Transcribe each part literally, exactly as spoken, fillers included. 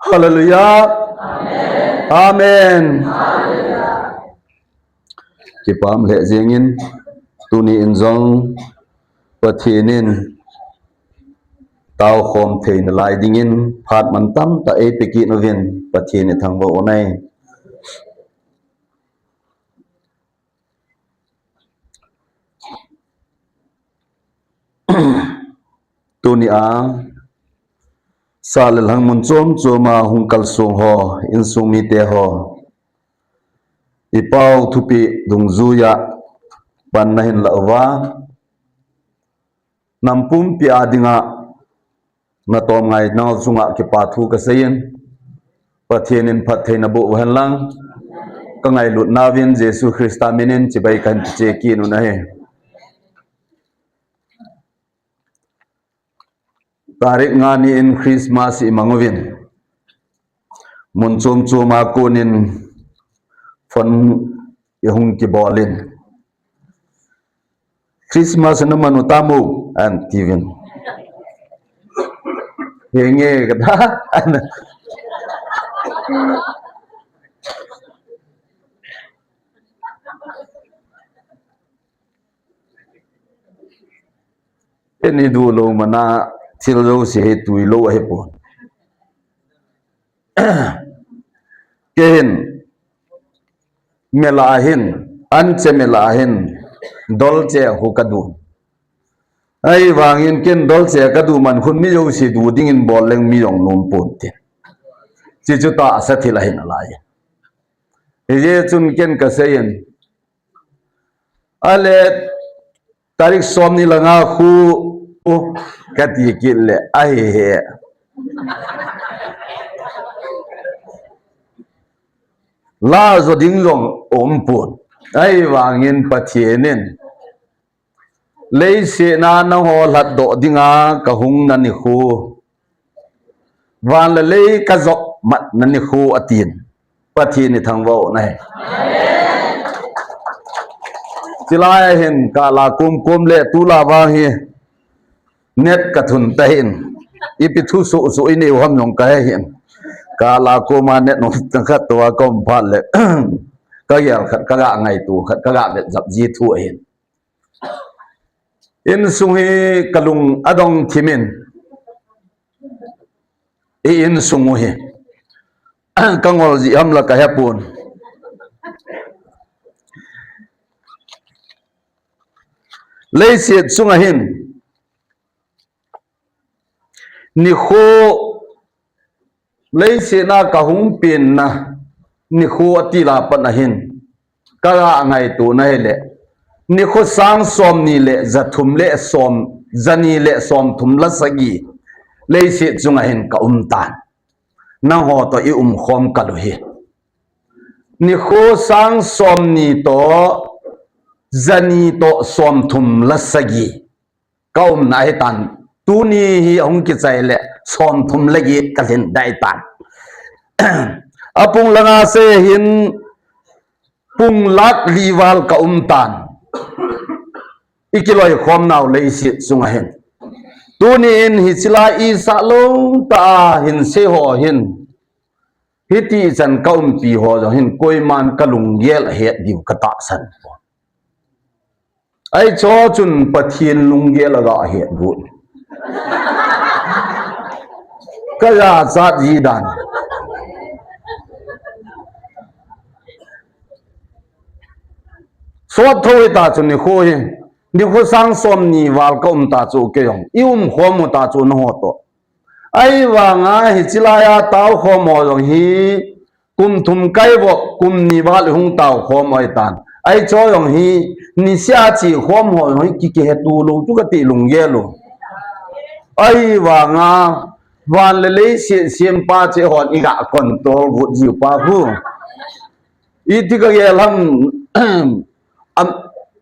Hallelujah. Amen. Kipah le jingin tuni in jong Pathen in tao khom theina lai dingin phat mantam tah eipeh kit uvin Pathen ithangvah u ahi. Tuni a sa le lhang mun chom chom a hung kalsong ho, insung mite ho, i pao thupeh dungjuiya pan nahin lah uva, nam pumpi a dinga natom ngai nau chunga kipa thu kaseiyin, Pathen in phattheina boh uhen lang, ka ngailut nauvin Jesu Christa minin chibai kahin ti cheh kit u ahi. Tarik nga ni in Christmas imang uvin, mun chom chom a konin phone ihung kibol in, Christmas na man u tam u, ati uvin. Henge kati. Eini duh lou mana thil jouse hi tui lou ahi pon. Kei hin, mela hin, anche mela hin, dolche khu kadu. Ahivangin ken dolche kadu man khun mi jouse du dingin bol leng mi jong nom ponte. Chuchu tahsa thil ahin alai. Hijeh chun ken kaseiyin, ale, tarik som ni le nga khu, u, kati kit le, ahi he. La jo ding jong um pon. Ahivangin Pathen in, leiset a nangho lhatdoh dinga kahung na nikho, van le lei kajop mat na nikho atin. Pathen ithangvah u ahi. Chulai a hin kala kom kom le tulai vang hi net kathun tahin. Ipi thu soh soh inei u ham jong kahe hin. Kala koma net nom tah khat tua kom phat le, kagel khat, kaga ngaito khat, kaga vet jap ji thu ahin. Insung hi kalung adong thimin, i insung u hi kangol ji ham la kahe pon. Leiset chunga hin nikho, leiset a kahung penna nikho ati lai pat ahin, kaga ngaito na hile, nikho sang som ni le ja thum le som, ja ni le som thum le sagi leiset chunga hin kaum tan. Nangho toh i um khom kal u hi. Nikho sang som ni toh, ja ni toh som thum le sagi kaumna ahitan. Tuni hi ahung kichai le som thum le get kalhin dai tan. Apung langa sei hin pung lakh li val kaum tan. I kiloikhom nau leiset chunga hin. Tuni in hiche lai i sah lou tah a hinsei ho hin, hiti chan kaumpi ho jong hin koiman kalunggel ahet diu katahsan. Ahi chu chun Pathen lunggel aga het got. Kajachat ji dan. Sot tho hita chu nikho hi. Nikho sang som ni val kaum ta chu kei jong. I um khom u ta chu nangho toh. Ahivanga hiche lai a tao khom ho jong hi kum thum kai vop, kum ni val i hung tao khom u ahitan. Ahi chu jong hi niseh a che khom ho jong hi ki, kihetu lou chu kati lunggel u. Ahivanga van le leiset sempa cheh hon i ga control got jiu pa khu. Iti kagel ham, am,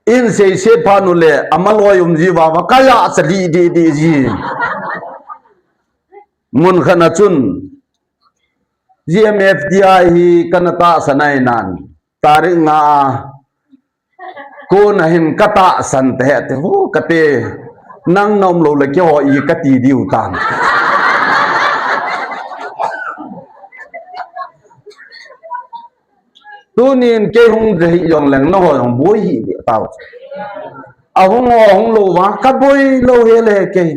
in seise phat u le, ama loi um ji vang, kajachat didi didi ji. Mun khat a chun, G M F D I hi kana tahsan ahi nan, tarik nga a kona hin katahsan te he te, hu, kate, nang na um lou le keiho i kati diu tan. Tunin kei hung ding hi jong leng na ho jong boi hi ding tau. Ahung ho hung lou vang ka boi lou hile kei.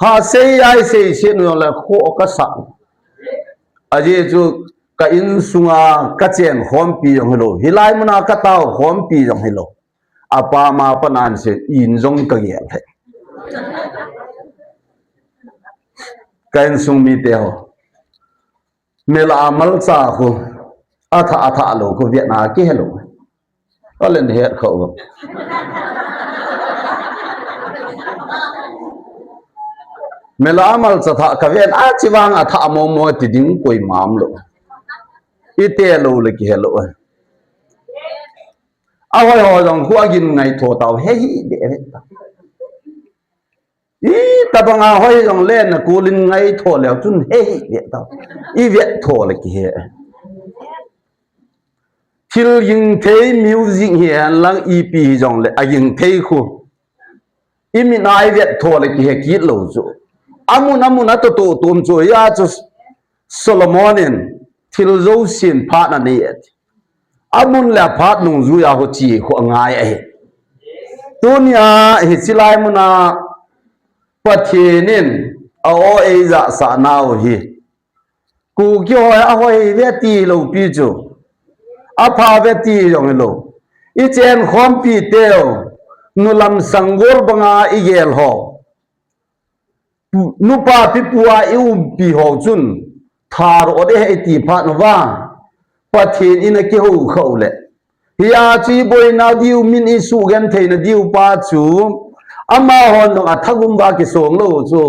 Ha sei ai sei sei nu jong le kho ka sa. Ajeh chu ka insunga ka chen khompi jong hilou. Hilai muna ka tao khompi jong hilou. Apa ma pa nan se in jong ka gel he. Ka insung mite ho. Mela malcha khu. Atha atha lou khu vietna kihelou. Alen het kho. Mela malcha tha ka ven a chi vang atha momo ti ding koi mam lou. Ite lou le kihelou. Ahoi ho jong khu agin ngai tho tau he hi de he ta. I tabanga hoi jong le na kulin ngai tho le chun he hi de ta. I vet tho le kihe. Thil ging thei music hi hen lang ipi hi jong le aging thei khu. I min a i vet tho le kihe kit lou chu. Amun amun a to to tum chu ya chu Solomon in thil jousen phat anei e ti. Amun le aphat nungjuiya ho chi khu angai ahi. Tunia hichi lai muna Pathen in a o ei ja sa nau hi. Kuki hoi ahoi ve ti lou pi chu. Apha ve ti jong lou. I chen khompi teu. Nulam sanggol banga i gel ho. Nupa pipu a i umpi ho chun thar o de he ti phat nu va Pathen in a kihou khou le. Hia chi boina diu min i sugen theina diu pa chu ama hon dong a thagum va kisong lou chu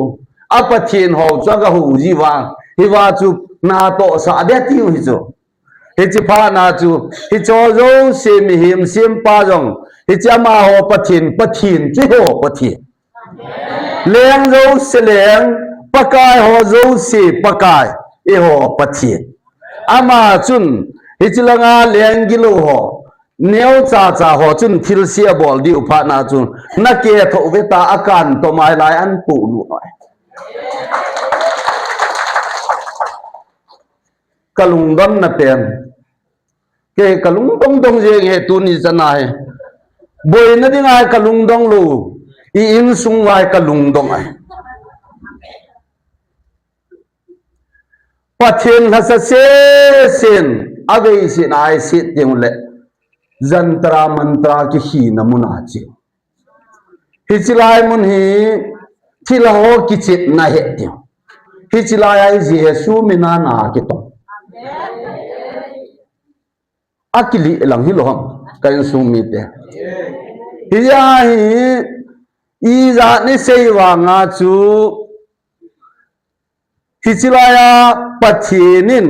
a Pathen ho chu a ga hou ji va hi va chu na to sa de tiu hi chu. Hichi phat na chu, hicho jouse mihem sempa jong, hichi amaho Pathen, Pathen chu eiho Pathen. Leng jouse leng, Pakai ho jouse Pakai, eiho Pathen. Ama chun, hichi langa leng gilou ho, neo cha cha ho chun thilse abol diu phat na chun, na ke tho ve ta akan to mai lai an pu lu noi. Ka lungdon na pen. Kei ka lungdong dong jeng e tuni chana hi. Boina ding ai ka lungdong lou. I insung vai ka lungdong ai. Pathen lhasa sesen, avei sin ai sit ding le. Jantra mantra kihina muna chi. Hichi lai mun hi thilha ho kichepna he tiu. Hichi lai a hi Jesu mina na kitong. Akili lang hi lou ham, ka insung mite. Hia hi, ijat ni sei vanga chu, hichi lai a Pathen in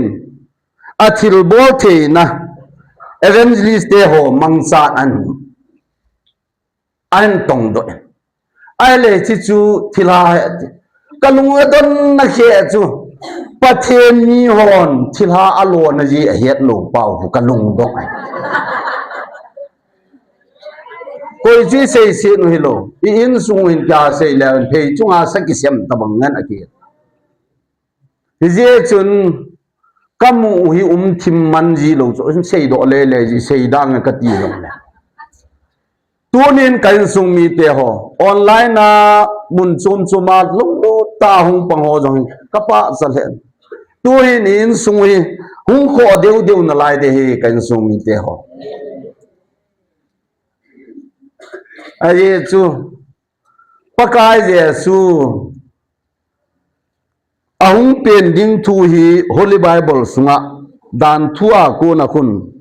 athilbol theina evangelist te ho mangchan an Ahin tong doh in. Ahile hichi chu thilha he ati. Ka lung adon na khe chu. Pathen mi hon thilha alo na ji ahet lou pau hu ka lungdong ai. Koi chu i sei se nu hilou. I insung hin ka sei le phei chunga sa kisem tabang ngan aki. Hijeh chun kamu hi um thim man ji lou chu, seidoh lele ji, seidang kati lou le. Tunin ka insung mite ho, online a mun chom chom a lunglut tah a hung pang ho jong hi, ka pachat lheh. Tuhin i insung hi, hung khoh deu deu nalai de hi ka insung mite ho. Ajeh chu, Pakai Jesu ahung pen ding thu hi Holy Bible sunga dan thu a kona khun,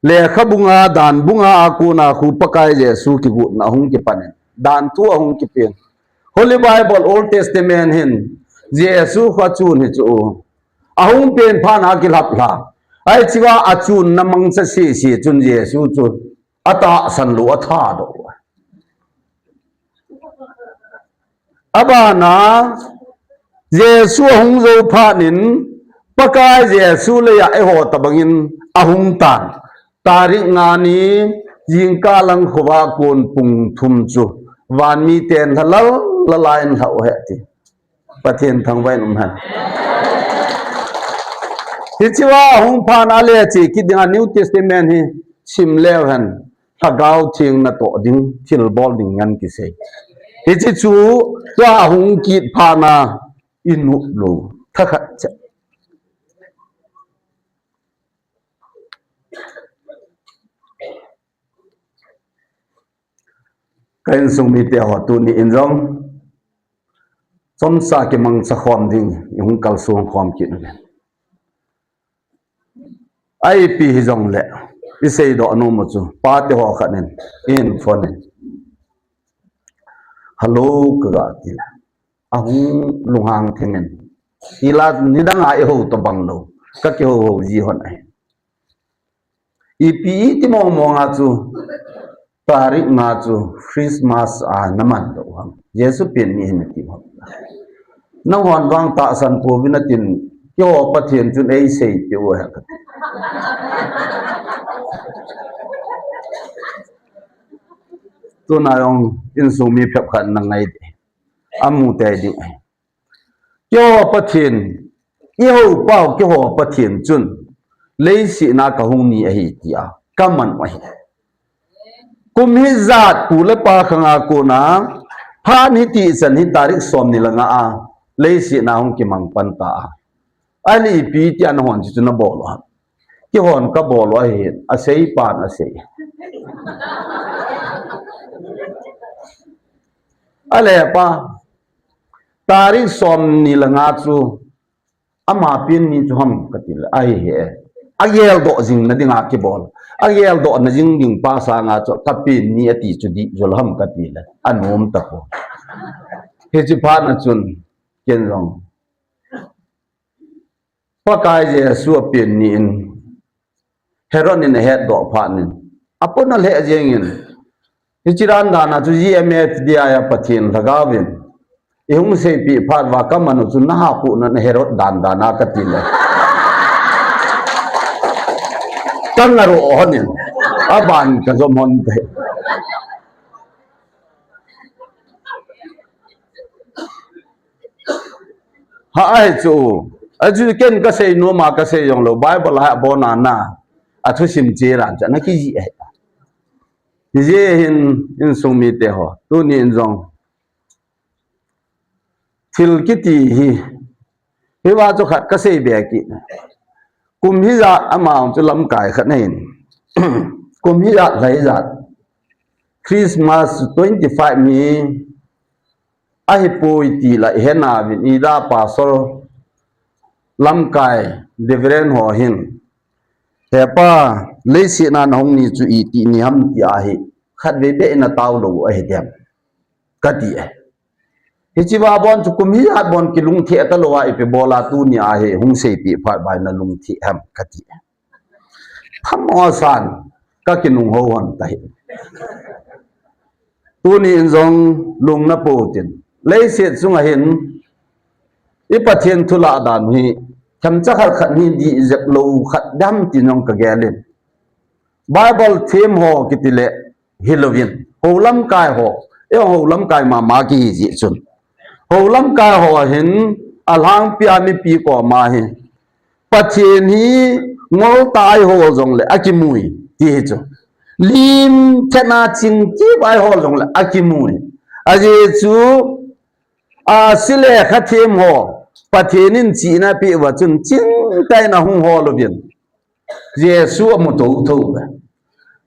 lekhabunga dan bunga a kona khu Pakai Jesu kigotna ahung kipan in dan thu ahung kipen. Holy Bible Old Testament hin Jesu kha chun hi chu ahung pen phat a kilhap lha. Ahi chua achunna mangcha sese chun Jesu chu atahsan lou, athadoh. Abana Jesu ahung jou phat in Pakai Jesu leiya eiho tabang in ahung tan. Tarik nga ni jingkah lang khovah kon pung thum chu vanmi ten lhalal lalai in lhau he ti. Pathen thangvah in um hen. Hichea hung phat a le chi kit dinga New Testament hi sim leu hen, Lhagao Theng natoh ding, thilbol ding ngen kisei. Hiche chu, tua hung kit phat a i nop lou, thakhat cha. Ka insung mite ho tuni in jong, chomcha kimangcha khom ding, i hung kalsong khom kit uve. Ipi hijongle, i seidoh nom u chu, pate ho khat in, in phone in. Hello, ka ga ti le. Ahung lunghang theng in. Tila nidang a i hou tobang lou. Ka kihou hou ji hon ahi. Ipi iti mong mong a chu, tarik nga chu Christmas a na man lou ham. Jesu pen ni hin ti ham. Nang hon vang tahsan pouvin atin, keiho Pathen chun ei sei peh u ahi kati. Tuna jong insung mi phabep khat na ngai ding. Amu tei ding. Keiho Pathen, i hou pau keiho Pathen chun, leiset a ka hung ni ahi tia, ka man u ahi. Kum hijat pu le pa khang a kona, phat hiti chan hi tarik som ni le nga a, leiset a hung kimang pan ta a. Ahile ipi tia nahon chu na bol u ham. Keihon ka bol u ahi, asei pan asei. Ahile pa, tarik som ni le nga chu, ama pen ni chu ham kati le, ahi e. Ageldoh jing na dinga kibol. Ageldoh na jing ding pa sanga chu, ka pen ni ati chu dih jol ham kati le, anom tapoi. Hiche phat a chun, ken jong. Pakai Jesu apen ni in Herod in ahetdoh phat in apona lheh jeng in, hiche dan dan a chu G M F D I a Pathen Lhagao vin i hung seipeh phat uva ka man u chu na hapuh na Herod dan dan a kati le. Ka ngaroh hon in, aban ka jom hon te. Ha, ahi chu. Achu ken ka sei nom a ka sei jong lou. Bible a abon a na. Athusim che ran cha na kijih ahi. Hijeh hin insung mite ho. Tuni in jong. Thil kiti hi. Hiva chu khat ka sei be kit. Kum hijat ama chu lamkai khat ahin. Kum hijat lha hijat. Christmas twenty-five ni ahipoi ti la i he nauvin, i da pastor lamkai Reverend ho hin, "He pa, leiset a na hung ni chu iti ni ham?" ti ahi, khatvei beh in atao lou ahi dem, kati e. Hiche va bon chu kum hijat bon kilungthim talou a ipi bol a tuni a hi hung seipeh phat uva na lungthim ham, kati e. Phamo san, ka kinung hou hon tahi. Tuni in jong lungna pou tin. Leiset chunga hin, i Pathen thu lah dan hi, themcha khat khat hi dih jep lou khat dem tin jong ka gel in. Bible them ho kiti le, hilouvin. Hou lamkai ho, e hou lamkai mama kihi jeh chun. Hou lamkai ho hin, alhangpia mipi koma hi. Pathen hi ngol tah a ihol jongle akimui, ti hi chu. Lim thet a ching tah a ihol jongle akimui. Ajeh chu, a, ahsi le khathem ho, Pathen in chihna apeh uva chun chingtah in ahung hol uvin. Jesu amu thotho uve.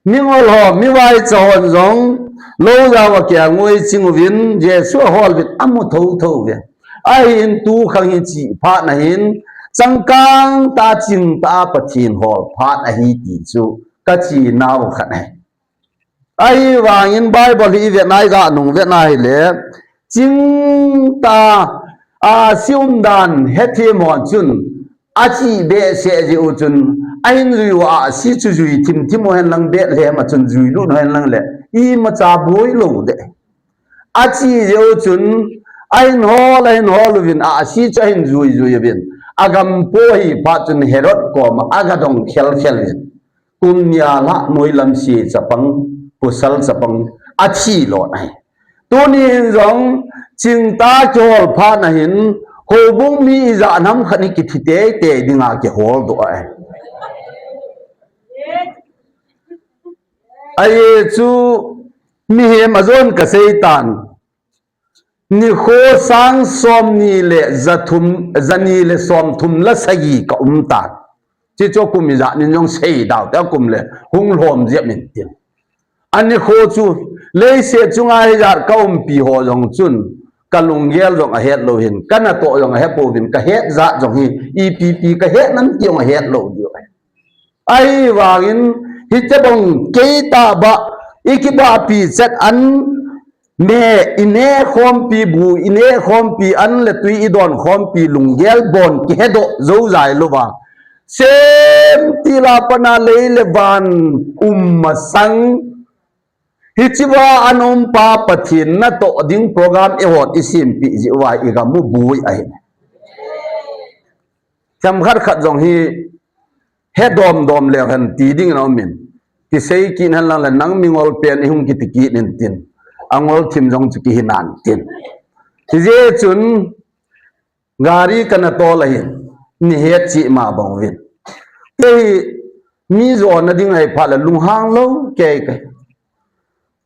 Mingol ho, mivaicha hon jong, lou jao a kia ngoi ching uvin, Jesu ahol uvin amu thotho uve. Ahin tu khang hi chih phat na hin, changkang tah chingtah a Pathen hol phat ahi ti chu, ka chenau khat ahi. Ahivangin Bible hi i vet na i ga nung vet na hile, chingtah a ahsi umdan hethem hon chun, achih behseh jeh u chun, ahin jui u ahsi chu jui thimthim u hen lang Bethlehem a chun jui lut u hen lang le, imacha boi lou deh. Achih jeh u chun, ahin hol, ahin hol uvin ahsi chu ahin jui jui uvin. Agam po hi phat chun Herod koma aga dong khel khel uvin. Kum nia lah noilam se chapang, pasal chapang, athi lou ahi. Tuni hin jong, chingtah a kihol phat na hin, Houbung mi ijat ham khat hi kithi teitei dinga kihol doh ahi. Ajeh chu mihem ajon kasei tan. Nikho sang somni le jathum, jani le somthum le sagi ka um tan. Chuche chu kum ijat nin jong sei dau te, akum le hung lhom jep intin. Anikho chu leiset chunga hijat ka umpi ho jong chun ka lunggel jong ahet lou hin, ka natoh jong ahe pouvin, ka het jat jong hi ipi pi ka het nam ti jong ahet lou diu ahi. Ahivangin, hiche bang kei tah ba, i kibahpi chet an, ne, i ne khompi bu, i ne khompi an le tui i don khompi lunggel bon kihedoh jou jai louva. Semtil a pat a lei le van um masang, hichea ana um pa Pathen natoh ding program eihon i sempeh jeh uva i gam u boi ahi. Themkhat khat jong hi, he dom dom leu hen ti ding in a um in. Kisei kit hen lang le nang mingol pen i hung kiti kit in tin. Angol thim jong chu kihi nan tin. Hijeh chun gari kana tol ahin. Ni het cheh ma bang uvin. Kei hi mi jona ding ahi phat le lunghang lou kei kei.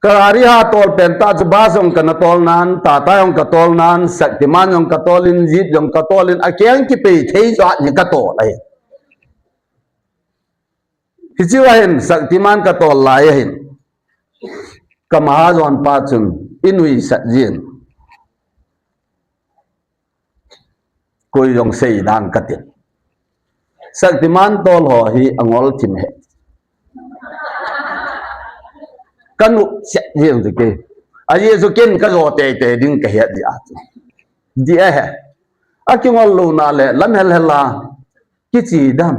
Ka gari ha tol pen tah chu bus jong kana tol nan, Tata jong ka tol nan, Shaktiman jong ka tol in, Jeep jong ka tol in, akeng kipei thei jat hi ka tol ahi. Hichea hin Shaktiman ka tol lai ahin. Ka mahajon pa chun, i nuisat jin. Koi jong sei dan ka tin. Shaktiman tol ho hi angol thim he. Ka nuisat jin chu kei. Ajeh chu ken ka jo teitei ding ka het jeh a chu. Dih ahi. Akingol louna le lam hel hel a. Kichi dam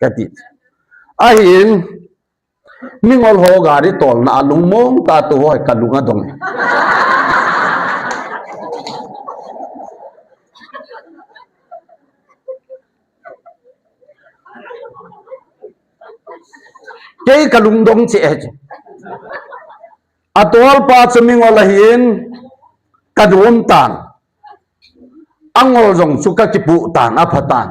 ka ti. Ahin, mingol ho gari tolna a lungmong tah tou ho ka lung adong. Kei ka lungdong cheh e chu. Atol pa chu mingol ahin ka nom tan. Angol jong chu ka kipuh tan, apha tan.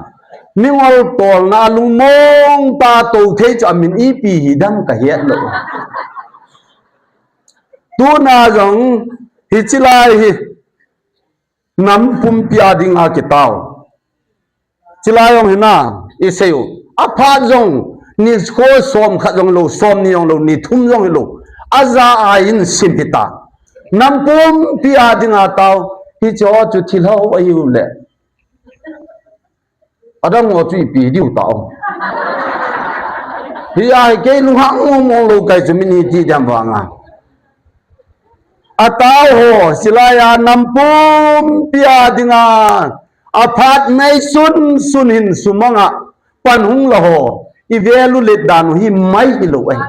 Mingol tolna a lungmong tah tou thei chu amin ipi hi dam ka het lou. Tuna jong hiche lai hi nam pumpi a dinga kitao. Chilai jong hina, i sei u. Aphat jong, nikho som khat jong lou, som ni jong lou, ni thum jong hilou. Aja a in sim hita. Nam pumpi a dinga tao, hiche ho chu thilhou ahiu le. Adang ho chu ipi diu tao. Hi a hi kei lunghang mong mong lou kai chu min hi ti diam vanga. Atao ho, chilai a nam pumpi a dinga, aphat nai sun sun hin sumanga, pan hung la ho, i value let dan u hi mai hilou ahi.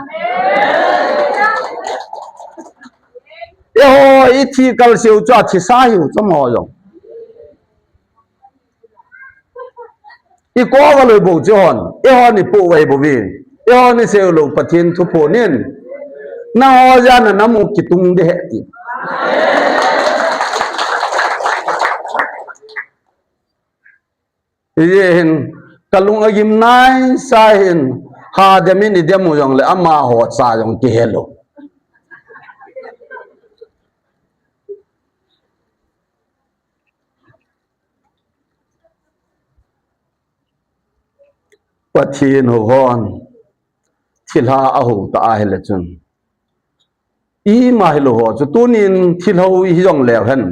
Eiho, i thi kal seu chu athi sa hiu chu mo jong. I ko va loi bou chu hon, eihon i po vai bou vi, eihon i seu lou Pathen thu po nin, nangho jana nam u kitung de he ti. Ijeh hin, ka lung agim nai sa hin, ha dem in i dem u jong le, amaho cha jong kihe lou. Pathen hou hon, thilha ahou ta ahile chun. Ima hilou ho chu tunin thilhou hi jong leu hen.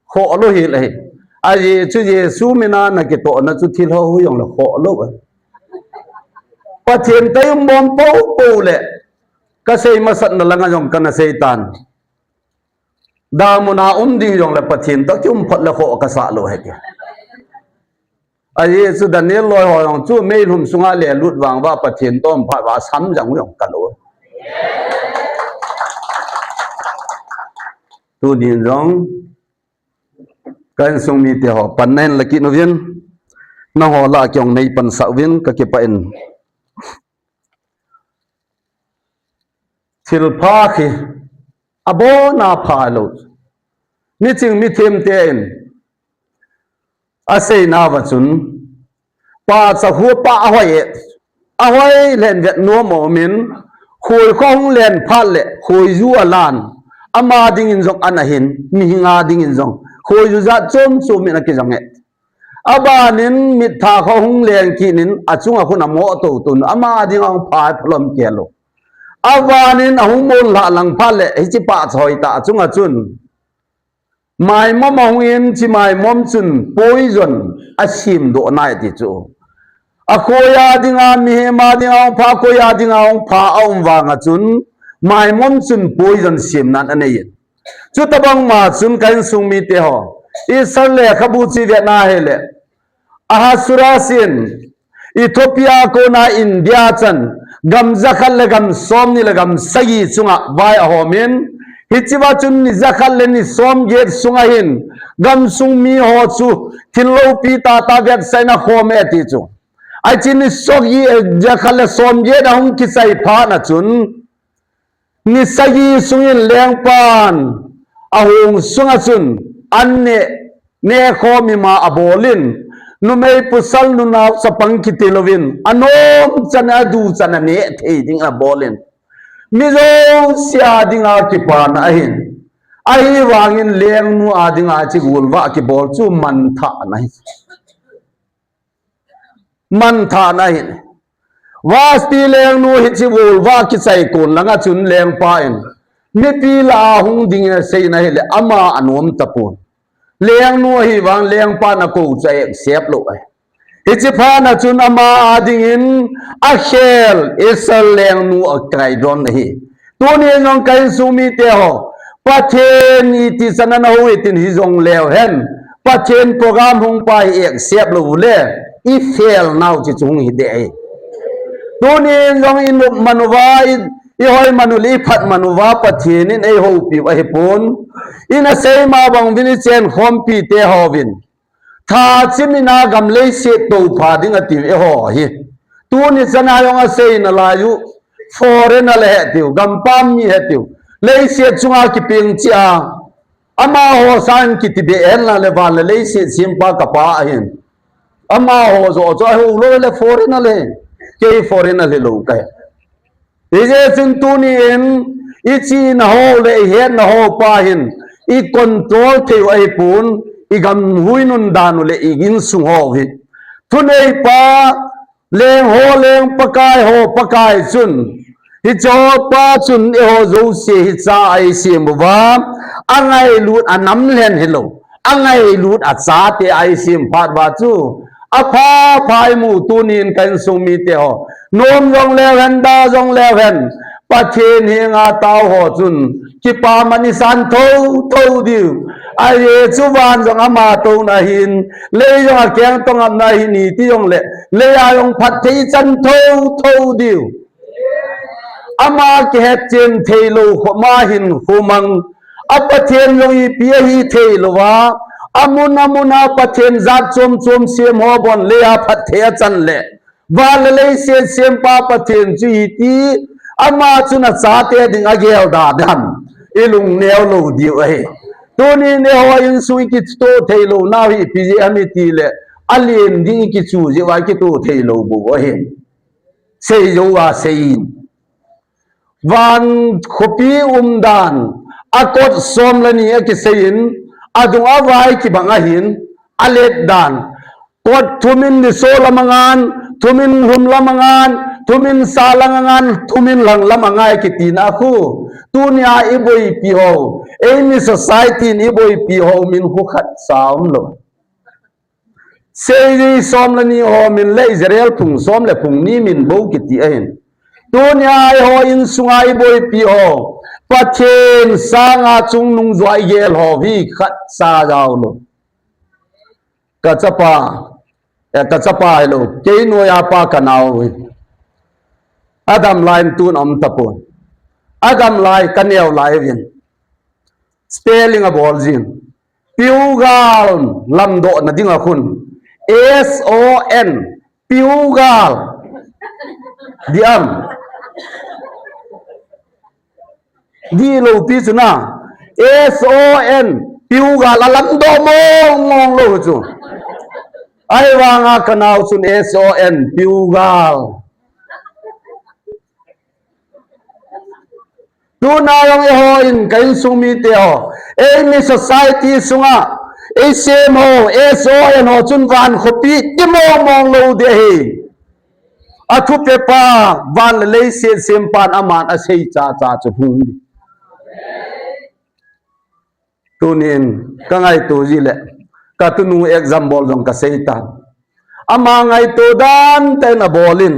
Khoh lou hile hi. Ajeh chu Jesu mina na kitohna chu thilhou hi jong le khoh lou. Pathen tei um bom pou pou le. Ka sei masat na langa jong kana sei tan. Damun a um ding jong le Pathen toh kium phot le khoh kasah lou ahi. Ajeh chu Daniel loi ho jong chu meilhum sunga le lut vang uva Pathen toh um phat uva sam jang u jong kalou. Tunin jong ka insung mite ho pan na hin la kit uvin, nangho lah a kei jong nei pansah uvin ka kipah in. Thilpha khi abon a pha lou. Miching mithem te in Asei nauva chun, pahcha khu pah ahoi e. Ahoi leh vet nom aumin, khoikho hung len phat leh khoiju alan. Ama dingin jong ana hin, mihing a dingin jong khoiju jat chom chom in akijang e. Abanin mitthah kho hung len kit in, achunga khun amo tou tou in, ama dinga hung pha phalom kei lou. Abanin ahung mol lhah lang phat leh, hiche pahcha hoitah achunga chun maimom ahung in, hiche maimom chun poison asem doh nai ti chu. Akhoi a dinga, mihem a dinga hung pha, khoi a dinga hung pha aum vanga chun, maimom chun poison semnan anei in. Chutabang ma chun ka insung mite ho, Esther lekhabu chu ivet na hileh, Ahasuerus in Ethiopia kona India chan, gam jakhat le gam somni le gam sagi chunga vai ahom in, hichea chun ni jakhat le ni somget sunga hin, gamsung miho chu thil loupi tahtah vetsahna khom e ti chu. Ahin ni sagi, eh, jakhat le somget ahung kichai phat na chun, ni sagi sungin lengpan ahung sunga chun an neh, neh khom ima abol in, numei pasal nunao chapang kiti louvin, anom chan adu chan aneh thei ding abol in, mi jouse a dinga kipana ahin. Ahivangin lengnu a dinga hiche golvah kibol chu manthahna ahi. Manthahna ahi. Vashti lengnu hiche golvah kichai kon langa chun lengpa in mipi lah a hung ding aseina hileh ama anom tapon. Lengnu ahivang lengpan akou chu a-accept lou ahi. Hiche phat na chun ama a dingin akhel Esther lengnu akai don ahi. Tuni jong ka insung mite ho, Pathen iti chan ana hou hitin hijong leu hen, Pathen program hung pa hi accept lou le, i fail nau chu hung hi ding ahi. Tuni jong i nop man uva, i, i hoi man u le, i phat man uva, Pathen in eihoupiu ahipon. Ina sei ma bang uvin i chenkhompi te hovin, tha chimina gam leiset toupha ding atiu eiho hi. Tuni chana jong asei nalai u, foreigner le hetiu, gampam mi hetiu, leiset chunga kipeng cheh a, amaho sangin kiti be henlang le van le leiset sempa kapa ahin. Amaho joh chu ahou lou le foreigner le, kei foreigner le lou kahi. Hijeh chun tuni in, i chihna ho le i hetna ho pa hin, i control thei u ahipon, i gam huinun dan u le i insung ho hi. Thuneipa, leng ho, leng Pakai ho, Pakai chun, hichepa chun eiho jouse hicha eisem uva, angailut anam lhen hilou. Angailut achate eisem phat uva chu, apha pha imu tunin ka insung mite ho. Nom jong leu hen, da jong leu hen, Pathen henga tao ho chun, kipaman isan thotho diu. Ajeh chu van jong ama touna ahin, lei jong akeng tongapna ahin iti jongle, lei a jong phatthei ichan thotho diu. Ama kihetchen theilou khoma hin khomang. A Pathen jong ipi ahi theilouva, amun amun a Pathen jat chom chom sem ho bon lei a phatthei achan le, van le leiset sempa Pathen chu iti, ama chun achate ding agel da dem. I lungneo lou diu ahi. Tunin eiho insung i kitoh theilou nau hi ipi jeh ham itile, alen ding i kichu jeh uva i kitoh theilou bou ahi. Sei jouva sei in. Van khopi umdan, a kot som le ni akisei in, adung avai kibang ahin, alet dan. Kot thumin niso lam angan, thumin lhum lam angan, thumin sa lam angan, thumin lhang lam angai kitina khu. Tunia i boipi ho, eimi society in i boipi ho min khu khatcha umlou. Seijui som le ni ho min le Israel phung som le phung ni min bou kiti ahin. Tunia eiho insunga i boipi ho, Pathen sanga chungnung joh a i gel ho hi khatcha jaolou. Ka chapa, eh, ka chapa hilou, kei noiya pa ka nao hi. Adam lai in tun aum tapon. Adam lai ka neo lai uvin. Spelling abol jin. Piugal lamdohna dinga khun. S O N. Piugal. Diam. Di lou pi chu na. S O N. Piugal alamdoh mong mong lou chu. Ahivanga kanao chun S O N, piu gal. Tuna jong eiho in ka insung mite ho, eimi society sunga eisem ho, S O N ho chun van khopi kimong mong lou ding ahi. Athupepa van le leiset sempan aman asei chacha chu hung ding. Tunin ka ngaito jile, ka tunu exam bol jong ka seitan. Ama ngaito dan tah in abolin,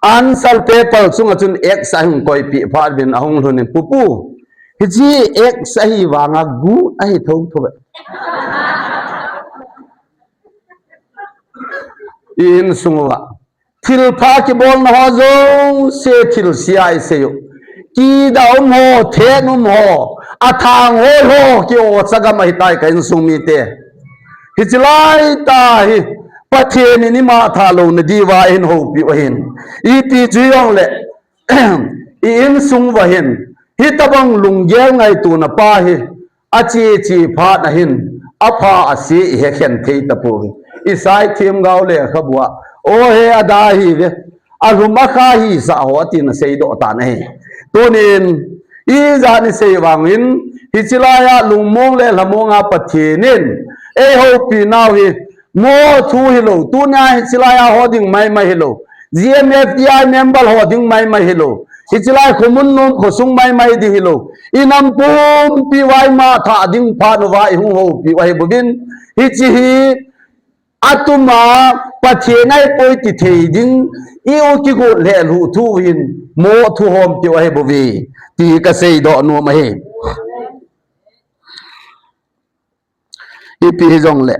answer paper chunga chun X ahung koipeh phat uvin ahung lhunin, Pupu, hiche X ahivanga good ahi thotho ve. I insung uva thilpha kibolna ho jouse thilse a isei u. Kida um ho, then um ho, athang hoi ho, ki-o chagam ahitai ka insung mite. Hiche laitah hi Pathen in ima tha louna diuva ahin houpiu ahin. Ipi chu hijongle, i insung uva hin hitobang lunggel ngaitona pa hi ache che phat ahin, apha ase ihekhen thei tapouve. Isai themgao lekhabua, o he ada ahiuve, alhum akha hisah ho atin aseidoh tan ahi. Tunin ijat isei vangin, hiche laiya lungmong le lhamong a Pathen in eihoupi nau hi, mo thu hilou, tunia hiche laiya ho ding maimai hilou, G M F D I member ho ding maimai hilou, hiche lai khomun nom khosung maimai ding hilou, inam pumpi uva ima tha ding phat uva ihung houpiu ahibouvin, hiche hi atuma Pathen ahipoi ti thei ding, i-u kigot lheh lhuh thu hin mo thu hompiu ahibouve, ti kaseidoh nom ahi. Ipi hijongle,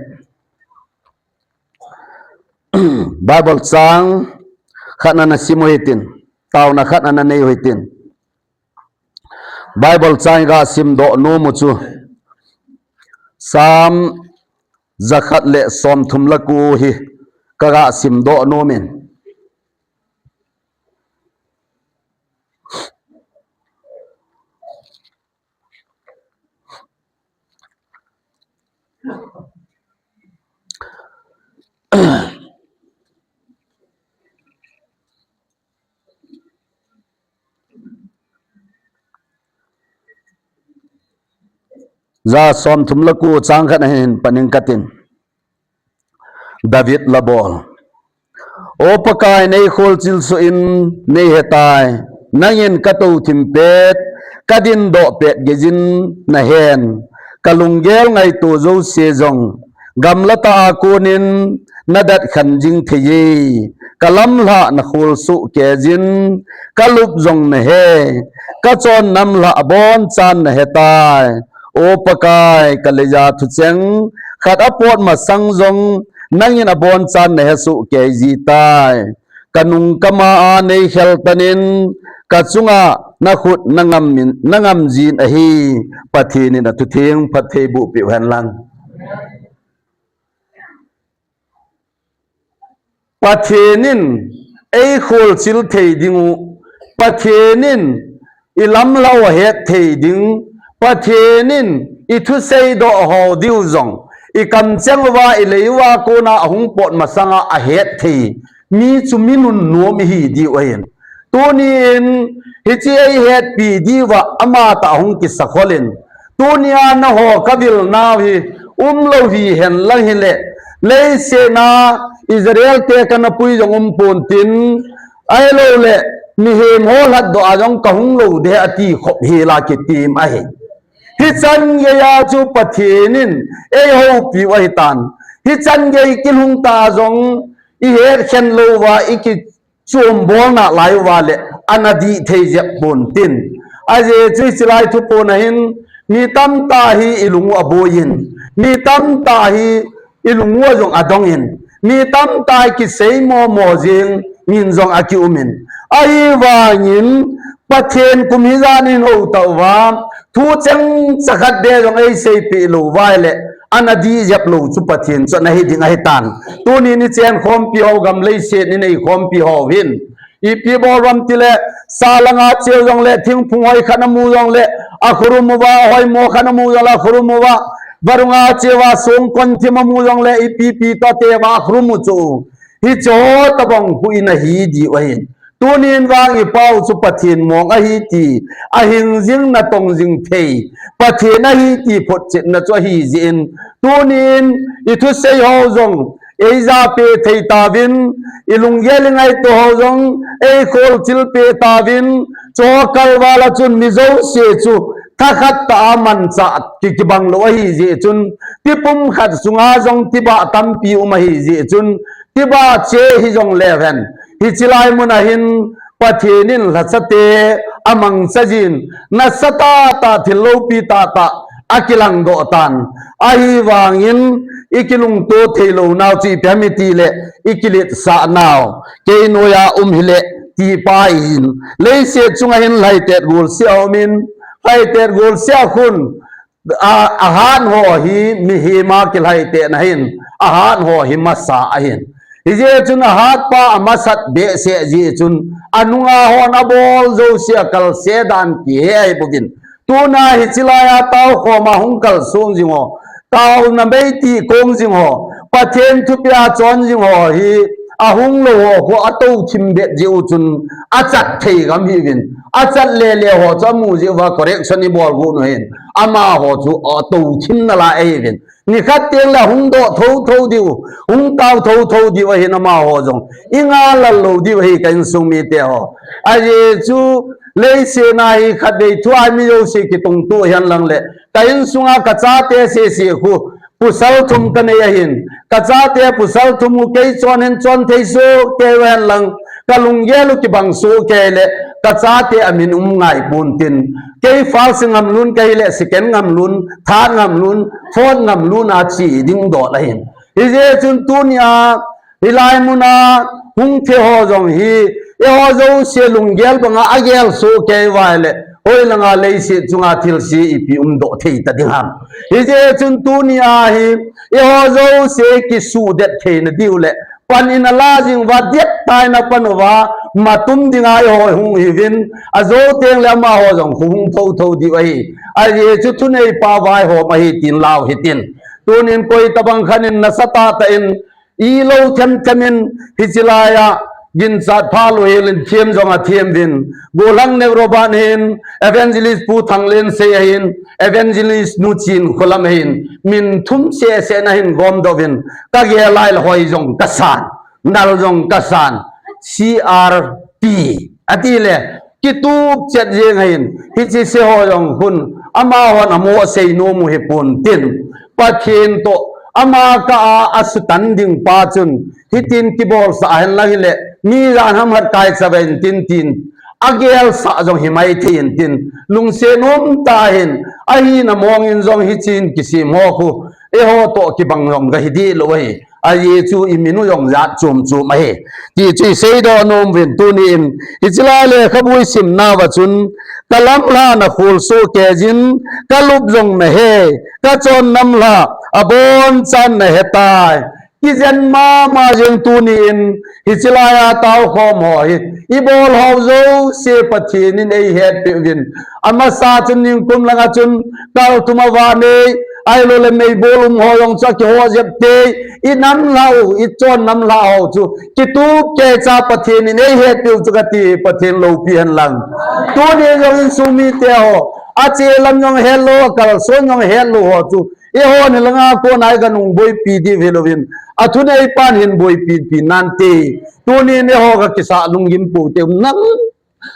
Bible chang khat nana sim u hitin, taona khat nana nei u hitin. Bible chang iga simdoh nom u chu Psalm jakhat le somthum le ko hi kaga simdoh nomin. Ja somthum le ko chang khat ahin panin katin. David labol. O Pakai, nei kholchil soh in nei hetai. Nangin katou thim pet, kadindoh pet geiyin nahen. Kalunggel ngaito jouse jong gamla tah a konin nadat khen jing thei e. Kalamlhah nakhol soh keiyin, kalup jong nahe. Kachon namlhah abonchan nahetai. O Pakai, kaleija thucheng khat apot masang jong nangin abonchan nahesoh kei jitai. Kanung kama a nei kheltanin, kachunga nakhut nangam in, nangam jin ahi. Pathen in athutheng phatthei boh peh u hen lang. Pathen in eikholchil thei ding u, Pathen in ilamlhah u ahet thei ding, Pathen in ithusei doh ho diu jong, ikamcheng uva, ilei uva kona ahung pot masanga ahet thei mi chu mi nunnom ihi diu ahin. Tunin hiche eihetpi diuva amatah hung kisakholin. Tunia nangho kavil nau hi umlou hihen lang hile, leiset a Israel te kana pui jong umpon tin, ahilouleh mihem ho lhatdoh a jong kahung lou ding ati khop hela kitim ahi. Hichan geiya chu Pathen in eihoupiu ahitan. Hichan gei kilhung ta jong ihet khen louva iki chombolna lai uva le, ana dih thei jep pon tin. Ajeh chu hiche lai thuphon a hin, mi tamtah hi ilung u aboiyin, mi tamtah hi ilung u jong adongin, mi tamtah hi kisei momo jing, min jong akiumin. Ahivangin, Pathen kum hijat in hou tauva, thu chengcha khat beh jong eiseipeh lou uva le, ana dih jep lou chu Pathen chu ana hi ding ahitan. Tunin ichen khompi ho, gam leiset in eikhompi ho hin, ipi bol uvam tile, sa langa cheu jongle, thingphung hoi khat namu jongle, akhurum uva, hoimo khat namu jongle, akhurum uva, Varunga cheva songkon thim amu jongle ipi ipi toh te va khrum u chu. Hiche ho tobang khu in ahi diu ahin. Tunin vang ipau chu Pathen mong ahi ti, ahingjing natong jing thei Pathen ahi ti photchetna chu ahi jeh in, tunin ithusei ho jong eija pe thei tauvin, ilunggel ingaito ho jong eikhol chil pe tauvin, chuho kalval a chun mi jouse chu thakhat tah a manchah ki, kibang lou ahi jeh chun, tipum khat sunga jong tibah tampi um ahi jeh chun, tibah che hijongle hen, hiche lai mun ahin Pathen in lhachate amangcha jin, nasatah tah thil loupi tah tah akilang doh tan. Ahivangin ikilungto thei lou nau chu ipi ham itile, ikiletsah nau kei noiya um hile, ti pa ahin. Leiset chunga hin lhaitet golseh aumin, lhaitet golseh a khun, a, ahat ho hi mihem a kilhaitetna ahin, ahat ho hi masa ahin. Hijeh chun ahat pa amasat behseh jeh chun, anunga hon abol jouse akalse dan kihe ahi bouvin. Tuna hiche laiya taokhom a hung kalsong jing ho, taona meiti kong jing ho, Pathen thupia chon jing ho hi, ahung lou ho khu atou thim bet jeh u chun, achat thei gam hiuvin. Achat lele ho chu amu jeh uva correction ibol got u ahin. Amaho chu atou thim nalai ahiuvin. Nikhat tengle hung doh thotho diu, hung tao thotho diu ahin amaho jong. Inga lal lou diu ahi ka insung mite ho. Ajeh chu leiset a hi khatvei thua mi jouse kitungto hihen lang le. Ka insunga kachate sese khu, pasal thum kanei ahin. Kachate pasal thum u kei chon hin chon thei soh kei uhen lang, kalunggel u kibang soh kei le, kachate amin um ngai pontin. Kei first ngam lun kahile, second ngam lun, third ngam lun, fourth ngam lun a che ding dol ahin. Hijeh chun tunia, hilai muna hung thei ho jong hi, eiho jouse lunggel banga agel soh kei uva ahile, hoilanga leiset chunga thilse ipi umdoh thei ta ding ham. Hijeh chun tunia hi, eiho jouse kisuhdet theina diu le, pan in ala jing uva, dettah in apan uva, matum dinga eiho hung hiuvin, ajou tengle amaho jong khu hung thotho diu ahi. Ajeh chu thuneipa vaihom ahi tin lau hitin. Tunin koi tobang khat in nasatah tah in, ilou themthem in hiche laiya ginchat phalou helin them jong athem uvin. Gollhang Neo Robert hin, Evangelist Pu Thanglensei ahin, Evangelist Nu Chinkholam ahin, min thum sese na hin gomdoh uvin, kagel lai le hoi jong kasan, nal jong kasan, C R T atile, kitup chet jeng ahin, hiche se ho jong khun, amahon amo seinom u hipontin, Pathen toh ama kah a asutan ding pa chun, hitin kibolsah hen lang hile, mi jan hamkhat kaicha ve intin tin, agelsah jong himai thei intin, lungset umtah in, ahina mongin jong hichen kisem ho khu, eiho toh kibang jong kahi deh lou ahi. Ajeh chu imin u jong jat chom chom ahi, ti chu iseidoh nom uvin tuni in, hiche lai lekhabu isimnauva chun, kalamlhah na kholsoh kei jin, kalup jong nahe, kachon namlhah abonchan nahetai. Kijen mama jeng tuni in, hiche laiya taokhom ho hi, ibol ho jouse Pathen in eihetpeh uvin. Amasa chun ningkum langa chun, kal thum a vannei, ahiloule meibol um ho jong chu akiho jep tei, inamlhah u, ichon namlhah ho chu, kitup keicha Pathen in eihetpeh u chu kati, Pathen loupi hen lang. Tuni jong insung mite ho, ache lam jong hetlou, akalson jong hetlou ho chu, eihon hilanga kona iganung boipi diu hilouvin, athuneipan hin boipi pi nante. Tunin eiho kakisah lunggim pou te um nam,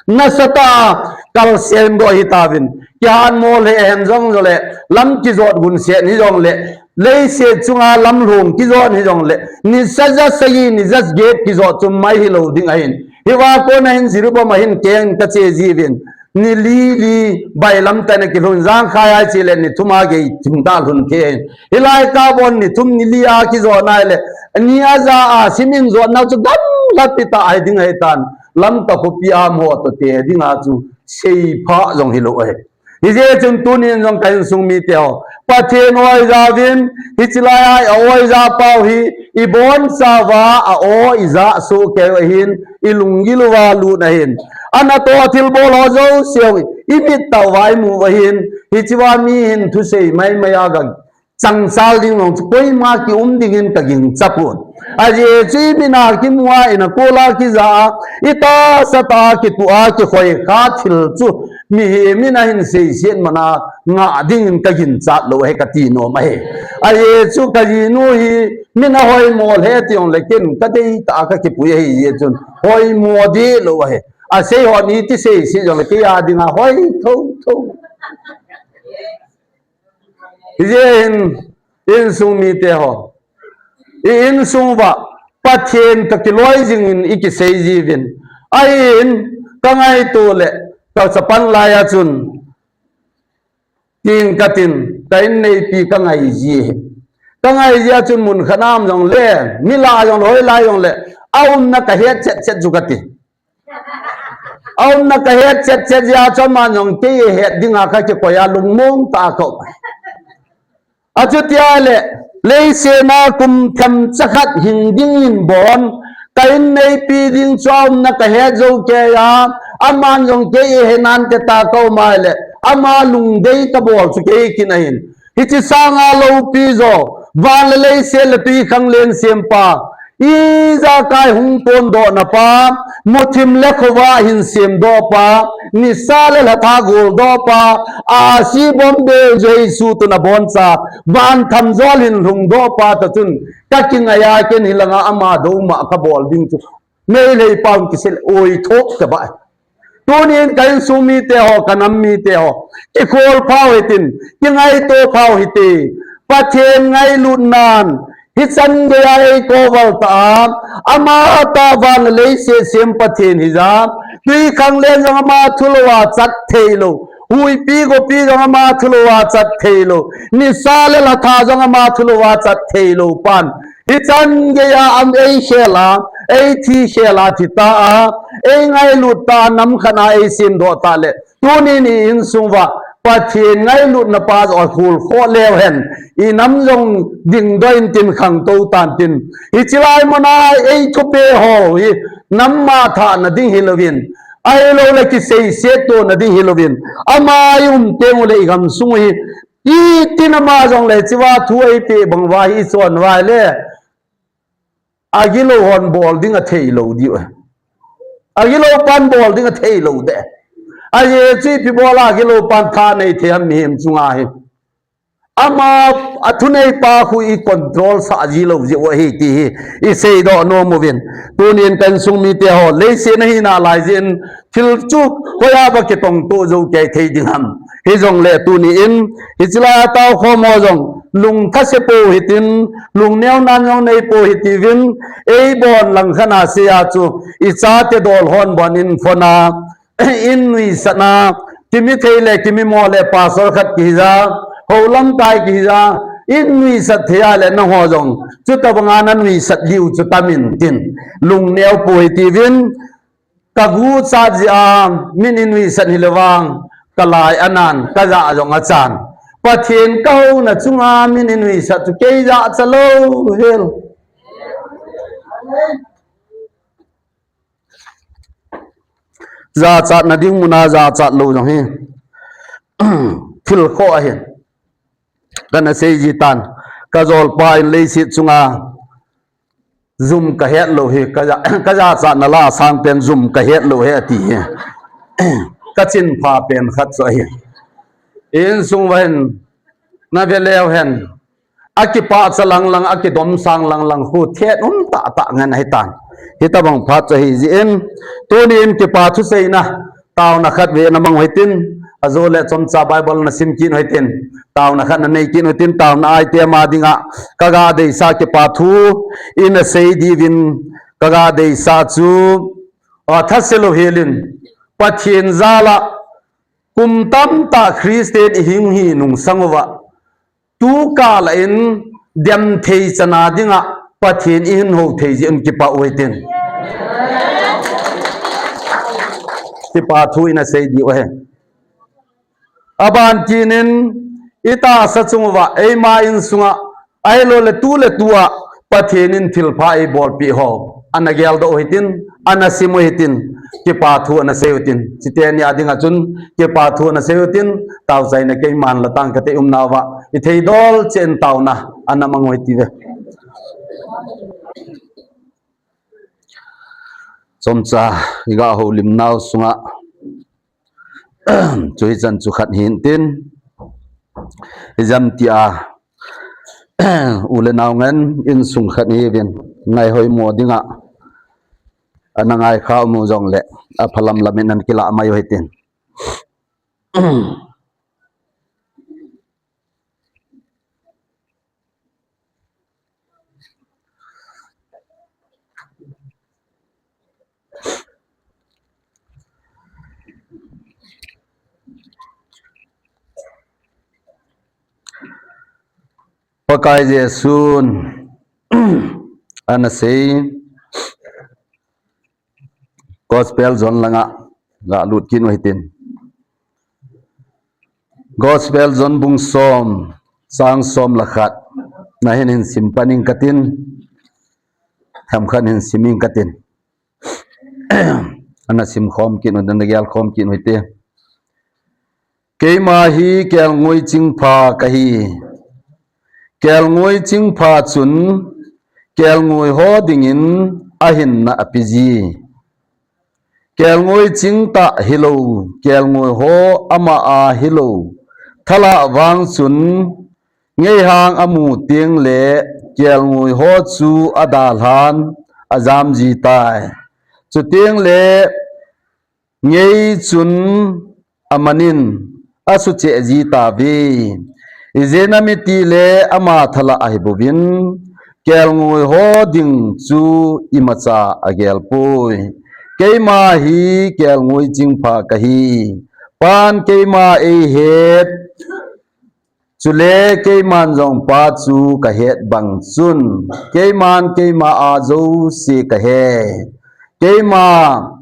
nasatah kalsen doh hitauvin. Kihatmo le ahen jong jongle, lam kijot gunset hijongle, leiset chunga lamlhong kijot hijongle, ni sa ja sagi, ni ja get kijot chu mai hilou ding ahin. Hiva kona hin Jiribam ahin keng kache jiuvin. Ni li li bailam tah in akilhun, jangkhai a iche le ni thum a gei thim tah lhun thei ahin. Hilai kah bon ni thum ni li a kijot nai le, ni aja a simin jotnau chu gamlhapi tah ahi ding ahitan. Lamka khopi a mo toh te dinga chu seipha jong hilou ahi. Hijeh chun tunin jong ka insung mite ho, Pathen oijauvin, hiche laiya a oijapau hi, ibonchauva a o ijah soh keiu ahin, ilunggil uva lut ahin. Anatoh thilbol ho jouse u, imit tah uva imu u ahin, hichea mi hin thusei maimai a ga changchal ding jong chu koima kium dingin ka gingcha pon. Ajeh chu i mina kimu a, i nakola kija a, i tahsa tah a kitu a, kikhoi kha thil chu mihem in ahin seiset man a ngah dingin ka ginchat lou ahi kati nom ahi. Ajeh chu ka jinu hi min ahoimo lheh ti jongle ken ka deitah a ka kipui ahi jeh chun hoimo deh lou ahi. Asei ho iti seiset jongle kei a dinga hoi thotho. Hijeh hin insung mite ho, i insung uva Pathen toh kiloi jingin i kisei jiuvin. Ahin ka ngaito le ka chapan lai a chun ting katin ka inneipi ka ngai ji ahi. Ka ngai ji a chun mun khat a um jongle, mi lah jongle, hoilai jongle, aumna ka het chet chet chu kati. Aumna ka het chet chet jeh a chu aman jong kei ahet dinga ka kikoi a lungmong tah a ka um. Achuti ahile, leiset a kum themcha khat hing dingin bon, ka inneipi ding chu aumna ka het jou kei a, aman jong kei ahe nante tia ka um ahile, ama lungdei ka bol chu kei kin ahin. Hiche sanga loupi jo, van le leiset le twikhanglen sempa, ijakai hung pondohna pa, muthim le khovah hin semdoh pa, nisa le lhatha goldoh pa, ahsi bombel Jesu toh naboncha, van thamjol hin lhungdoh pa toh chun, ka kingai a ken hilanga ama douma ka bol ding chu, Meitei pau kisei le, oi thop ka ba. Tunin ka insung mite ho, ka nam mite ho, kikhol phau hitin, kingaito phau hite. Pathen ngailutnan, hichan geiya eikoval tah a, ama tah van leiset sem Pathen hija, twikhanglen jong ama thulouva chat theilou, huipi gopi jong ama thulouva chat theilou, nisa le lhatha jong ama thulouva chat theilou pan, hichan geiya ama eikhel a, eithi khel a, thi ta a, eingailut ta a, nam khat a eisemdoh tah le, tunin i insung uva Pathen ngailutna pa jong akhol khoh leu hen, i nam jong dingdoh intin khangtou tantin. Hiche lai muna eithupeh ho hi nam mangthah na ding hilouvin, ahilouleh kiseiset to na ding hilouvin, ama i um teng uleh i gamsung u hi, itin ama jongleh hichea thu eipeh bang uva hi i chon uva ahile, agilou hon bol ding atheilou diu. Agilou pan bol ding atheilou ding. Ajeh chu ipi bola agilou pan tha nei thei ham mihem chunga hi. Ama athuneipa khu i control sah jilou jeh u ahi ti hi i seidoh nom uvin. Tunin ka insung mite ho, leiset a hina lai jeh in thil chu hoiya ba kitongto jou kei thei ding ham. Hijongle tunin, hiche lai a taokhom ho jong, lungthase pou hitin, lungneo nan jong nei pou hitiuvin, eibon lang khat a sei a chu, i chate dol hon bon in phone a, in nuisat na, kimi thei le, kimi mo le, pastor khat kihija, houlamkai kihija, in nuisat thei a le nangho jong, chutobanga na nuisat diu chu tam intin, lungneo pou hitiuvin, ka guchat jeh a, min i nuisat hilou vang, ka lai anan, ka jah jong achan. Pathen ka houna chunga min i nuisat chu kei jachat lou hel. Jachatna ding muna jachat lou jong hi thil khoh ahin. Kana sei ji tan, ka jolpa in leiset chunga jum ka het lou hi, ka ja-, ka jachatna la sangpen jum ka het lou hi ati hi. Ka chinpha pen khat chu ahi. Insung uva hin, na ve leu hen, akipah cha lang lang, akidom sang lang lang khu thet um tah tah ngen ahi tan. Hitobang phat chu ahi jeh in, tunin kipa thuseina, taona khat vei na mang u hitin, ajole chomcha Bible na sim kit u hitin, taona khat na nei kit u hitin, taona a item a dinga, ka ga deisah kipa thu, i na sei diuvin, ka ga deisah chu, a, thase lou hel in, Pathen jal a, kum tamtah Christian i hing hi nungsang uva, tukal a in dem thei chana dinga Pathen i hin hou thei jeh un kipa u hitin. Kipa thu i na sei diu ahi. Aban kinin i tahsa chung uva eima insunga ahilou le tu le tua Pathen in thilpha eibolpeh ho ana geldoh u hitin, ana sim u hitin. kipa thu ana seiyu tin. Chiteni a dinga chun kipa thu ana seiyu tin, taochaina keiman la tang kate umnauva, ithei dol chen taona ana mang uve tive. Chomcha iga houlimnau sunga chu hichan chu khat hin tin, ijam tia u le nau ngen insung khat hiuvin, ngaihoimo dinga ana ngai khau mu jongle, aphalam lamin ana kila mai uve tin. Pakai Jesun ana sei, Gospel John langa ga lut kit u hitin. Gospel John bung som, chang som le khat, nahin hin sim pan ing katin, themkhat hin sim ing katin. Ana sim khom kit u, ana gel khom kit u hite. Keima hi kelngoi chingpha kahi. Kelngoi chingpha chun kelngoi ho dingin ahinna apeji. Kelngoi chingtah hilou, kelngoi ho ama a hilou thalah vang chun, ngeihang amu tengle kelngoi ho chu adalhan ajam jitai. Chutengle ngei chun amanin asucheh jitauve. Ijeh inem itile ama thalah ahibouvin, kelngoi ho ding chu imacha agel poi. Keima hi kelngoi chingpha kahi. Pan keima eihet, chule keiman jong Pa chu kahet bang chun, keiman keima a jouse kahe. Keima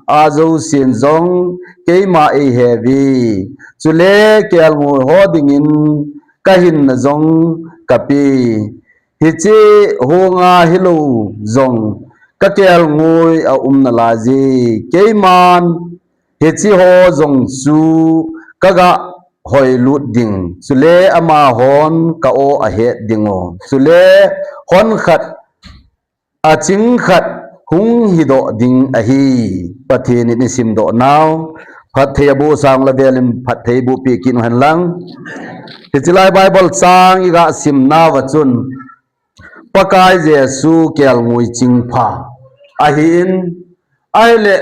a jousen jong keima eiheuve. Chule kelngoi ho dingin kahinna jong kape. Hiche hunga hilou jong kakelngoi aum nalaiye. Keiman hiche ho jong chu kaga hoilut ding, chule amahon ka-o ahet dingu, chule hon khat aching khat hung hidoh ding ahi. Pathen in isimdoh nau phatthei aboh sangla velin phatthei boh peh kit u henlang. Hiche lai Bible chang iga simnauva chun Pakai Jesu kelngoi chingpha ahin, ahile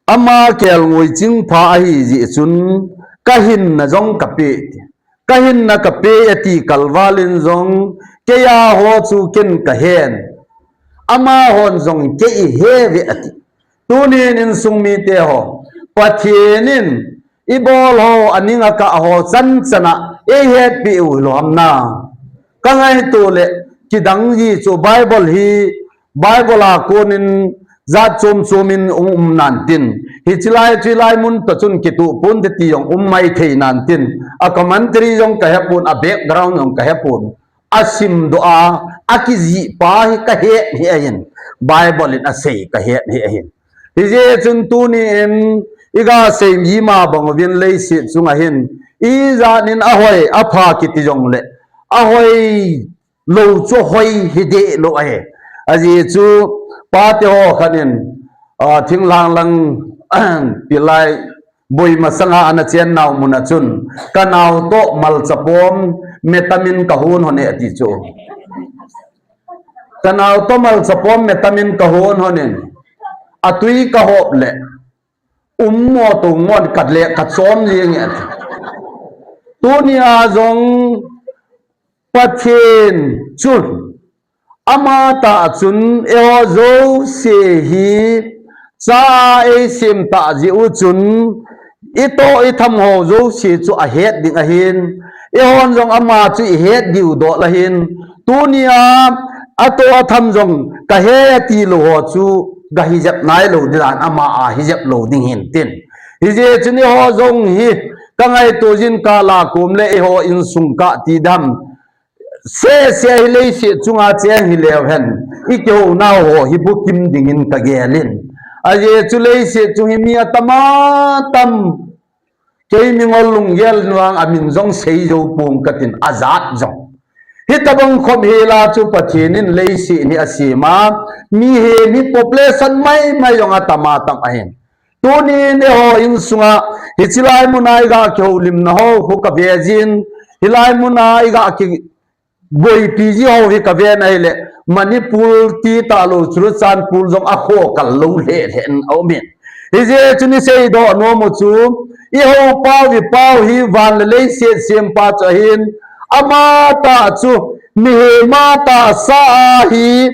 ama kelngoi chingpha ahijeh chun kahinna jong kape, kahinna kape ati kalvalin jong keiya ho chu ken kahen, amahon jong kei iheuve ati. Tunin insung miteho, Pathen in ibol ho aninga kah ho chan chana eihetpeh u hilou ham na. Kangaito le kidang ji chu Bible hi, Bible a konin jat chom chomin hung um nan tin, hiche lai chu hilai mun toh chun kitoh ponte ti jong um maithei nan tin, a commentary jong kahepon, a background jong kahepon. Asimdoh a, akijih pa hi kahet hih ahin, Bible in asei kahet hih ahin. Hijeh chun tunin iga seiji ma bang uvin leiset chunga hin ijat in ahoi apha kiti jongle, ahoi lou chu hoi hideh lou ahi. Ajeh chu pateho khat in, ah, thinglhang lang pilai boi masanga ana chennau muna chun, kanao toh malchapom metamin kahon hon e ati chu. Kanao toh malchapom metamin kahon honin, atui kahop le ummo tongmon kale kachom jenge ati. Tunia jong Pathen chun amatah chun eiho jouse hi cha eisem tah jeh u chun itoh itham ho jouse chu ahet ding ahin, eihon jong ama chu ihet diu dol ahin, tunia atoh atham jong kahe atilou ho chu gahijep nailou ding dan ama ahijep lou ding hintin. Hijeh chun eiho jong hi kangaito jin kala kom le eiho insung kah ti dam sese hi leiset chunga cheng hileu hen, ikihounau ho hi bukim dingin kagelin. Ajeh chu leiset chung hi mi atam atam. Kei mingol lunggel vang amin jong sei jou pong katin ajat jong. Hitabang khop hela chu Pathen in leiset hi asem a, mihem hi population maimai jong atam atam ahin. Tunin eiho insunga, hiche lai muna iga kihoulimna ho, khu kave jin, hilai muna iga ki, boipi ji ho hi kaven ahile, Manipur ti talou, Churachandpur jong akho kal lou lheh lheh in aumin. Hijeh chun isei doh nom u chu, ihou pau, ipau hi van le leiset sempa chu ahin, amatah chu, mihem a tahsa a hi,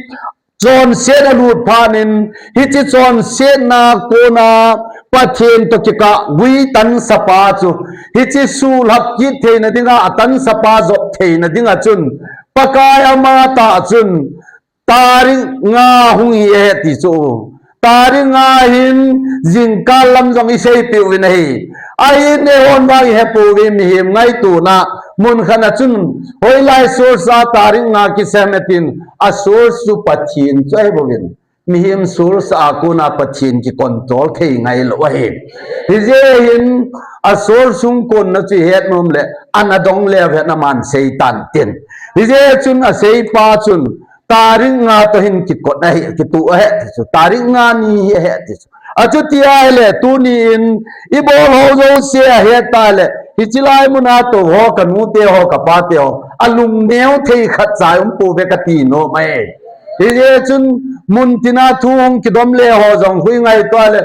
chonset alut phat in, hiche chonsetna kona Pathen toh kikah gui tansapa chu, hiche suhlhap kit theina dinga, atansapa jop theina dinga chun, Pakai amatah chun, tarik nga hung hi ahi ti chu. Tarik nga hin jingkah lam jong iseipeh uvin ahi. Ahin eihon vang ihepouvin mihem ngaitona mun khat a chun hoilai source a tarik nga kisem em tin a source chu Pathen chu ahibouvin. Mihem source a kona Pathen kicontrol thei ngailou ahi. Hijeh hin a source hung konna chu ihet nom le ana dong leu hen aman seitan tin. Hijeh chun aseipa chun tarik nga toh hin kikot ahi, kituh ahi ti chu. Tarik nga ni hi ahi ti chu. Achuti ahile, tunin, ibol ho jouse ahet tale, hiche lai muna tou ho, kanute ho, kapate ho, alungneo thei khatcha umpouve kati nom e. Hijeh chun, muntina thu hung kidom le ho jong khu ingaito le,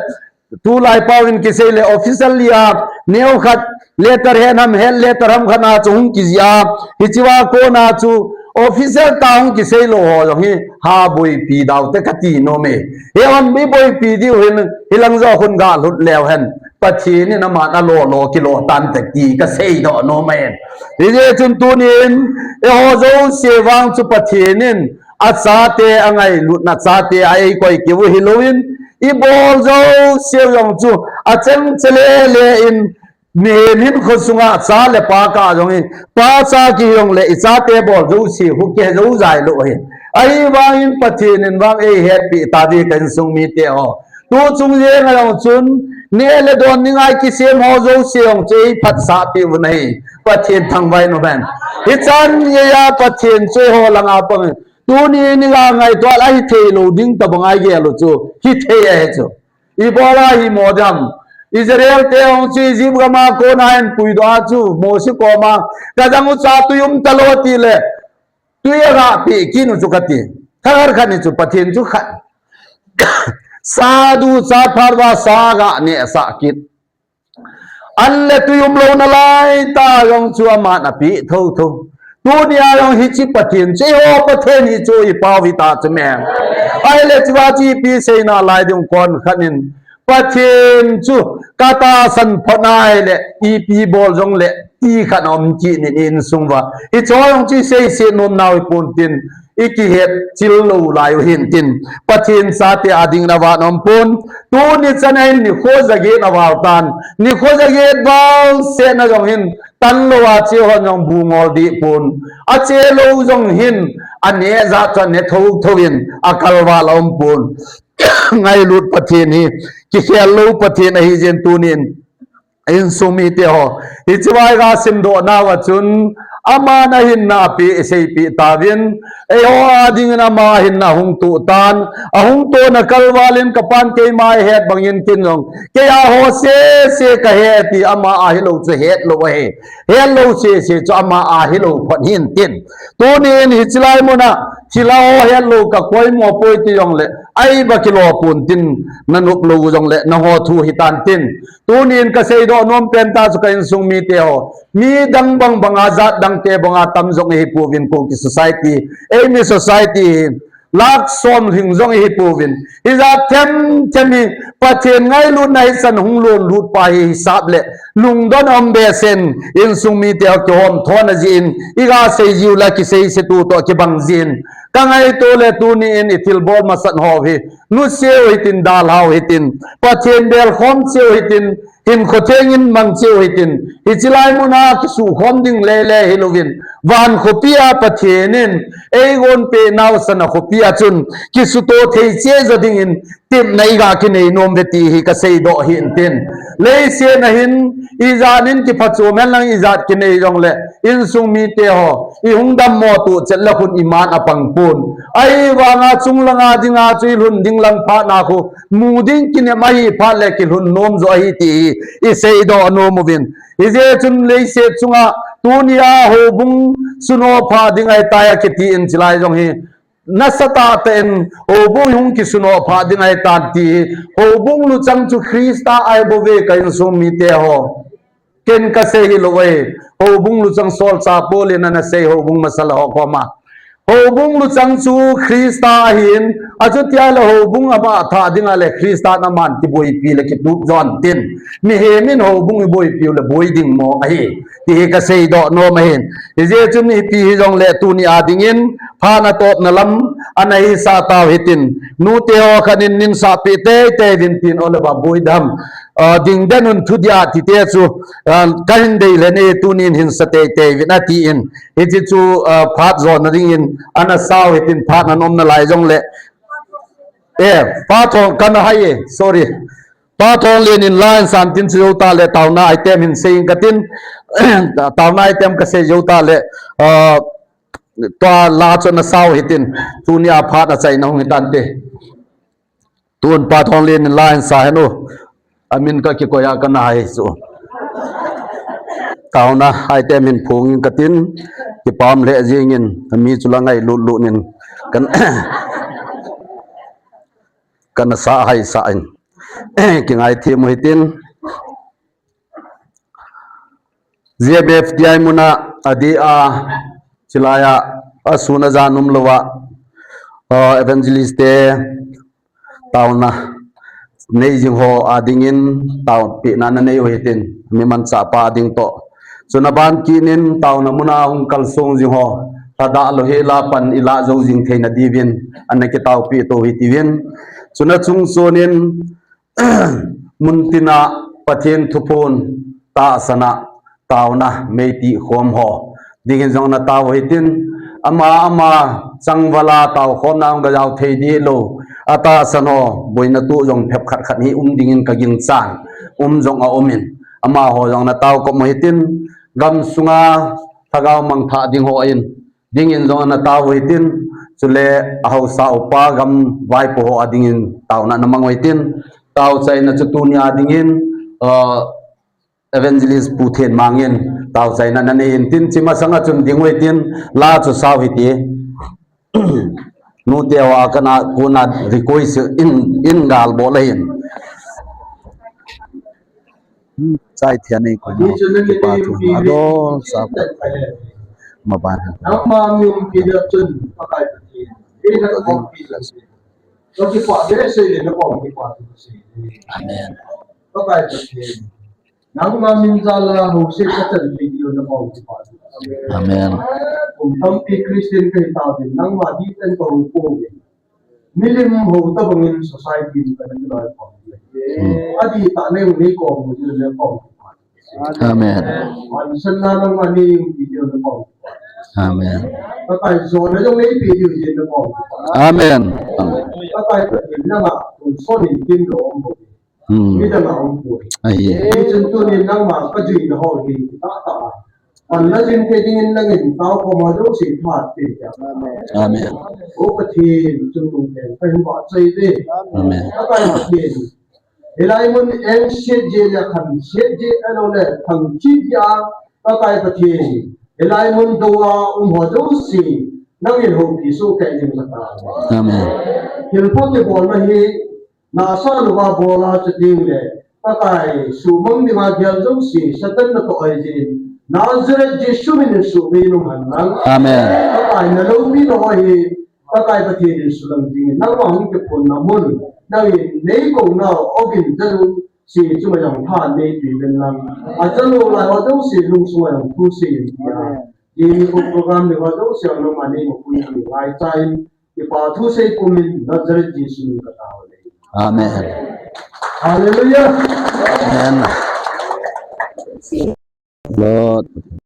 tulai paovin kisei le, officially a, neo khat, letter hen ham, hen letter ham khat na chu hung kijih a, hichea kona chu official tah hung kisei lou ho jong hi, ha boipi daute kati nom e. Hei hon iboipi diu hin, hilang jo khun galhut leu hen. Pathen in aman alolo kilo tante ti kasei doh nom e. Hijeh chun tunin, eiho jouse vang chu Pathen in, achate angailutna chate a eikoi keu hilouvin, ibol jouse jong chu, acheng chelele in, mihem hinkho sunga cha le pa kah jong hi, pa cha kihi jongle ichate bol jouse khu kihe jou jailou ahi. Ahivangin Pathen in vang eihetpi tauve ka insung mite ho. Tu chung jenga jong chun, neh le don dinga kisem ho jouse jong chu eiphatsahpi uvin ahi. Pathen thangvah in umhen. Hichan geiya Pathen chu eiho langa pang. Tuni iga ngaito a hithei lou ding tobang a igel u chu. Hithei ahi chu. Ibola himo dem. Israel te jong chu Egypt gam a kona hin puidoh a chu Mosi koma, kajang ucha tui um talou tile, tui agapeh kit u chu kati. Thahat khat ni chu Pathen chu khat. Sa ducha phat uva sa aganehsah kit. An le tui umlouna laitah jong chu aman apeh thotho. Tunia jong hiche Pathen chu eiho Pathen hichu ipao hita chu me. Ahile chua chu ipi seina lai ding kon khat in. Pathen chu katahsan phot ahile ipi bol jongle ti khat aum kit in insung uva. Hichu jong chu iseiset nom nau hipon tin. Ikihetchil lou lai u hintin. Pathen chate adingin avat aumpon. Tuni chan ahin nikho jaget aval tan. Nikho jaget val setna jong hin. Tanlou a che hon jong bu ngol dehpon. Ache lou jong hin. Aneh jat chu aneh thotho in. Akalval aumpon. Ngailut Pathen hi. Kikhel lou Pathen ahijeh in tunin. Insung mite ho. Hichea iga simdoh nauva chun, aman ahinna apeh, iseipeh tauvin, eiho adingin ama ahinna ahung toh tan, ahung tohna kalval in kapan keima ihet bangin kin jong, keija ho sese kahe ti ama ahilou chu hetlou ahi. Hetlou sese chu ama ahilou phot hintin. Tunin hiche lai muna, thilha ho hetlou kakoimo poi ti jongle, aiba kilo pon tin, nanop lou jongle, nangho thu hitan tin. Tunin kaseidoh nom pen tah chu ka insung mite ho. Mi dang bang banga jat dangte banga tam jong ihipouvin Kuki society. Eimi society hi lakh som lhing jong ihipouvin. Hijat themthem hi Pathen ngailutna hichan hung lonlut pa hi hisap le lungdon aum behseh in insung mite ho kihom thona jeh in iga seijiu le kiseisetu toh kibang jin. Kangaito le tunin ithilbol masat ho hi. Nuseu hitin, dalhau hitin, Pathen belkhom cheu hitin, hinkho thengin mang cheu hitin, hiche lai muna kisukhom ding lele hilouvin, van khopia Pathen in eigonpeh nau sana khopia chun kisutoh thei cheh jo dingin tepna iga kinei nom uve ti hi kasei doh hin tin. Leiset a hin, ijat in kiphachom hen lang ijat kinei jongle, insung mite ho, ihung dammo toh chet le khun iman apang pon. Ahivanga chunglanga dinga chu ilhun ding lang phat na khu, mu ding kinem ahi phat le kilhun nom jo ahi ti hi, isei doh nom uvin. Hijeh chun leiset chunga, tunia houbung suno pha ding ahitai akiti in chilai jong hi, nasatah tah in, houbung hung kisuno pha ding ahitan ti hi, houbung luchang chu Christa ahi bouve ka insung mite ho. Ken kasei hilou ve, houbung luchang solchah Paul in ana sei houbung masala ho koma. Houbung luchang chu Christa ahin, achutia le houbung ama thah dinga le Christa in aman kiboipi le kitup jon tin. Mihem in houbung iboipiu le boi ding mo ahi. Ti hi kasei doh nom ahin. Hijeh chun ipi hijongle tunia dingin, phat na topna lam, ana hisah tau hitin. Nute ho khat in ninsah peh teitei uvin tin ole ba boi dam. Ah, ding den un thudia tite chu, ah, kahin dei le ni tunin hinsa teitei uvin atin. Hiche chu, ah, phat jona dingin, ana sao hitin phat na nomna lai jongle. Eh, Pa Thong kana hai e, sorry. Pa Thonglen in la hin san tin chu jou ta le taona item hin sei inge katin. Taona item kasei jou ta le, ah, tua la chu ana sao hitin. Tunia phat achaina hung hitante. Tun Pa Thonglen in la hin sa hen u. Amin kakikoi a kana hai chu. Taona item hin phong inge katin. Kipah lheh jeng in. Ami chu la ngailut lut in. Kan, kana sa hai sa in. Kingaithem u hitin. G M F T I muna adeh a, chilai a, asun ajan umlouva, ah, evangelist te, taona nei jing ho adingin, taopehna nanei u hitin, mi manchah pa ading toh. Chuna ban kinin, taona muna hung kalsong jing ho, lhadalou hela pan ilah jou jing theina diuvin, ana kitaopeh tou hitiuvin. Chuna chungchon in, muntina Pathen thuphon tahsan a taona meitih khom ho dingin jong ana tao hitin, ama ama changval a taokhomna hung gajao thei dih lou, atahsan ho boina toh jong phep khat khat hi um dingin kaginchan, um jong aumin, amaho jong ana tao khom u hitin, gamsunga lhagao mangthah ding ho in, dingin jong ana tao u hitin, chule ahaosa upa gam vaipo ho adingin taona ana mang u hitin, taochaina chu tunia dingin, ah, Evangelist Pu Thenmang in taochaina nanei in tin, chi masanga chun ding u hitin, la chu sao hite. Nute ho a kana kona request in, in gal bol ahin. Chai thia nei ko. Kipa thu. Adol sa ko. Maban. Nangma min umpi dia chun Pakai Pathen. Ei na ko pi la se. Ko kipa de se le na ko kipa tu se. Amen. Pakai Pathen. Nangma min jal a ho se ka chan video na ko kipa tu. Amen. Kum tampi Christian kai ta din nangma di ten ko ko. Milim ho tabangin society in kan kiloi khom. Hmm. Adih tah nei nei khom, nei khom. Amen. Wan san na nang mani video na khom. Amen. Pakai jona jong nei video na khom. Amen. Pakai Pathen nanga, kun son in kin lo om. Hmm. Midang a um poi. Ahi. Hichun tunin nangma kajuina ho hi tahtah a. Panla jing thei dingin nangin tao khom a jouse phatpeh. Amen. O Pathen, chungnung pen kahin vahchoi uve. Amen. Pakai Pathen. Hilai mun engset jeh le khanset jeh ahilou le thangchet jeh a, Pakai Pathen. Hilai mun dou a um ho jouse nangin houpi soh kei ding kati. Amen. Thilpha kibolna hi nasa louva bol a, chuteng le Pakai, sumang dinga gel jouse Satan natoh ahi jeh in, Nazareth Jesu min in suhmil in umhen lang. Amen. Pakai, na loupina ho hi, Pakai Pathen in sulang dingin, nangma hung kiphonna mun, nangin nei kou nau, ogin jal u, se chunga jong tha nei peh uvin lang. Ajal u lai ho jouse lungsung a jong thusei in tia. Amen. Jing ko program nei ho jouse nangma nei mapui u lai chai in, Kipa thu sei pumin Nazareth Jesu min ka tao le. Amen. Hallelujah. Amen. Lord.